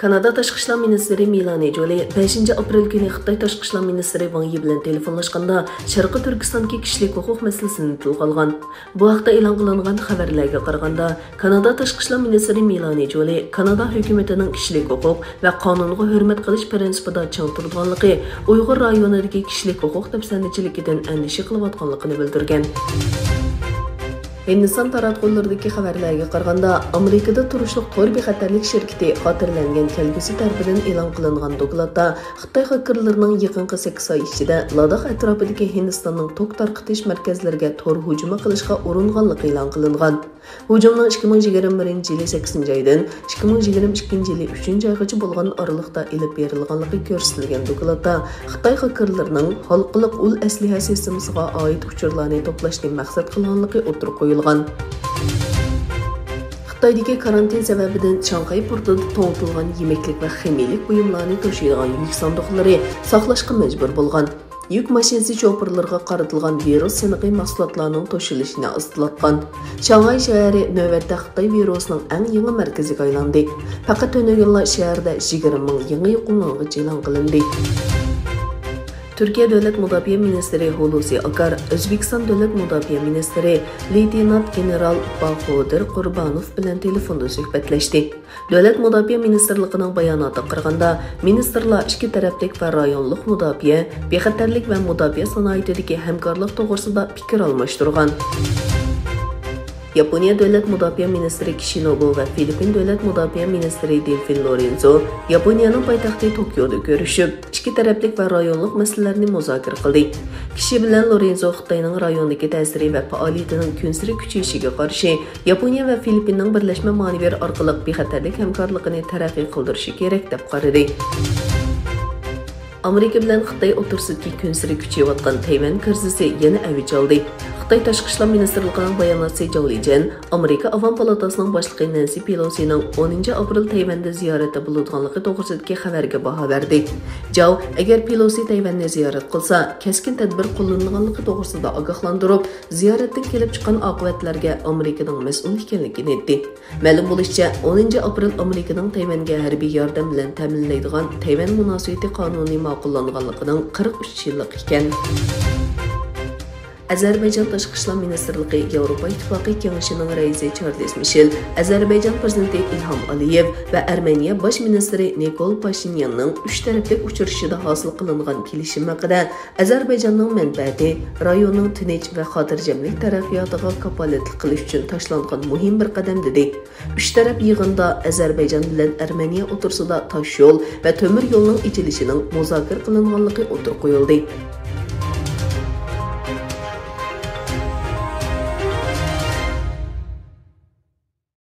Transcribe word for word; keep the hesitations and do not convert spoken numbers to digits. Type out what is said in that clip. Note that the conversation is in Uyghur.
كانادا تاشقى ئىشلار مىنىستىرى مېلانى جولى بەشىنچى ئاپرېل كۈنى خىتاي تاشقى ئىشلار مىنىستىرى ۋاڭ يى بىلەن تېلېفونلاشقاندا، شەرقىي تۈركىستاندىكى كىشىلىك ھوقۇق مەسىلىسىنى تىلغا ئالغان. بۇ ھەقتە ئېلان قىلىنغان خەۋەرلەرگە قارىغاندا، كانادا تاشقى ئىشلار مىنىستىرى مېلانى جولى كانادا ھۆكۈمىتىنىڭ كىشىلىك ھوقۇق ۋە قانۇنغا ھۆرمەت قىلىش پىرىنسىپىدا چىڭ تۇرىدىغانلىقى، ئۇيغۇر رايونىدىكى كىشىلىك ھوقۇق دەپسەندىچىلىكىدىن ئەندىشە قىلىۋاتقانلىقىنى بىلدۈرگەن. ھىندىستان تاراتقۇلىرىدىكى خەۋەرلەرگە قارىغاندا، ئامېرىكىدا تۇرۇشلۇق تور بىخەتەرلىك شىركىتى خاتىرىلەنگەن كەلگۈسى تەرىپىدىن ئېلان قىلىنغان دوكلاتتا، خىتاي خاكېرلىرىنىڭ يېقىنقى سەككىز ئاي ئىچىدە لاداخ ئەتراپىدىكى ھىندىستاننىڭ توك تارقىتىش مەركەزلىرىگە تور ھۇجۇمى قىلىشقا ئۇرۇنغانلىقى ئېلان قىلىنغان. ھۇجۇمنىڭ ئىككى مىڭ يىگىرمە بىرىنچى يىلى سەككىزىنچى ئايدىن ئىككى مىڭ يىگىرمە ئىككىنچى يىلى ئۈچىنچى ئايغىچە بولغان ئارىلىقتا ئېلىپ بېرىلغانلىقى كۆرسىتىلگەن دوكلاتتا، خىتاي خاكېرلىرىنىڭ ھالقىلىق ئۇل ئەسلىھە سىستېمىسىغا ئائىت ئۇچۇرلارنى توپلاشنى مەقسەت قىلغانلىقى ئوتتۇرىغا قويۇلغان. خىتايدىكى كارانتىن سەۋەبىدىن شاڭخەي پورتىدا توڭلىتىلغان يېمەكلىك ۋە خىمىيەلىك بۇيۇملارنى توشۇيدىغان يۈك ساندۇقلىرى ساقلاشقا مەجبۇر بولغان. يۈك ماشىنىسى شوپۇرلىرىغا قارىتىلغان ۋىرۇس سىنىقى مەھسۇلاتلارنىڭ توشۇلۇشىنى ئاستىلاتقان. شاڭخەي شەھىرى نۆۋەتتە خىتاي ۋىرۇسىنىڭ ئەڭ يېڭى مەركىزىگە ئايلاندى. پەقەت تۈنۈگۈنلا شەھەردە يىگىرمە مىڭ يېڭى يۇقۇملانغۇچى ئېلان قىلىندى. تۈركىيە دۆلەت مۇداپىئە مىنىستىرى ھۇلۇسى ئاكار ئۆزبېكىستان دۆلەت مۇداپىئە مىنىستىرى لېيتېنانت گېنېرال باخۇدىر قۇربانوف بىلەن تېلېفوندا سۆھبەتلەشتى. دۆلەت مۇداپىئە مىنىستىرلىقىنىڭ باياناتىغا قارىغاندا، مىنىستىرلار ئىككى تەرەپلىك ۋە رايونلۇق مۇداپىئە، بىخەتەرلىك ۋە مۇداپىئە سانائىتىدىكى ھەمكارلىق توغرىسىدا پىكىر ئالماشتۇرغان. ياپونىيە دۆلەت مۇداپىئە مىنىستىرى كىشىنوبۇ ۋە فىلىپپىن دۆلەت مۇداپىئە مىنىستىرى دېلفىن لورېنزو ياپونىيەنىڭ پايتەختى توكيودا كۆرۈشۈپ، ئىككى تەرەپلىك ۋە رايونلۇق مەسىلىلەرنى مۇزاكىرە قىلدى. كىشى بىلەن لورېنزو خىتاينىڭ رايوندىكى تەسىرى ۋە پائالىيىتىنىڭ كۈنسېرى كۈچىيىشىگە قارشى، ياپونىيە ۋە فىلىپپىننىڭ بىرلەشمە مانېۋىر ئارقىلىق بىخەتەرلىك ھەمكارلىقىنى تەرەققىي قىلدۇرۇشى كېرەك، دەپ قارىدى. ئامېرىكا بىلەن خىتاي ئوتتۇرىسىدىكى كۈنسېرى كۈچىيىۋاتقان تەيۋەن كىرىزىسى يەنە ئەۋج ئالدى. خىتاي تاشقى ئىشلار مىنىستىرلىقىنىڭ باياناتچىسى جاۋ لىجيەن ئامېرىكا ئاۋام پالاتاسىنىڭ باشلىقى نەنسى پېلوسىنىڭ ئونىنچى ئاپرېل تەيۋەندە زىيارەتتە بولىدىغانلىقى توغرىسىدىكى خەۋەرگە باھا بەردى. جاۋ، ئەگەر پېلوسى تەيۋەننى زىيارەت قىلسا، كەسكىن تەدبىر قوللىنىدىغانلىقى توغرىسىدا ئاگاھلاندۇرۇپ، زىيارەتتىن كېلىپ چىققان ئاقىۋەتلەرگە ئامېرىكىنىڭ مەسئۇل ئىكەنلىكىنى ئېيتتى. مەلۇم بولۇشىچە، ئونىنچى ئاپرېل ئامېرىكىنىڭ تەيۋەنگە ھەربىي ياردەم بىلەن تەمىنلەيدىغان تەيۋەن مۇناسىۋىتى قانۇنى ماقۇللانغانلىقىنىڭ قىرىق ئۈچ يىللىق ئىكەن. ئەزەربەيجان تاشقى ئىشلار مىنىستىرلىقى ياۋروپا ئىتتىپاقى كېڭىشىنىڭ رەئىسى چارلىز مىشېل، ئەزەربەيجان پىرېزىدېنتى ئىلھام ئالىيېۋ ۋە ئەرمېنىيە باش مىنىستىرى نىكول پاشىنياننىڭ ئۈچ تەرەپلىك ئۇچرىشىشىدا ھاسىل قىلىنغان كېلىشىم ھەققىدە ئەزەربەيجاننىڭ مەنپەئەتى، رايوننىڭ تىنچ ۋە خاتىرجەملىك تەرەققىياتىغا كاپالەتلىك قىلىش ئۈچۈن تاشلانغان مۇھىم بىر قەدەم، دېدى. ئۈچ تەرەپ يىغىندا ئەزەربەيجان بىلەن ئەرمېنىيە ئوتتۇرىسىدا تاش يول ۋە تۆمۈر يولنىڭ ئېچىلىشىنىڭ مۇزاكىرە قىلىنغانلىقى ئوتتۇرىغا قويۇلدى.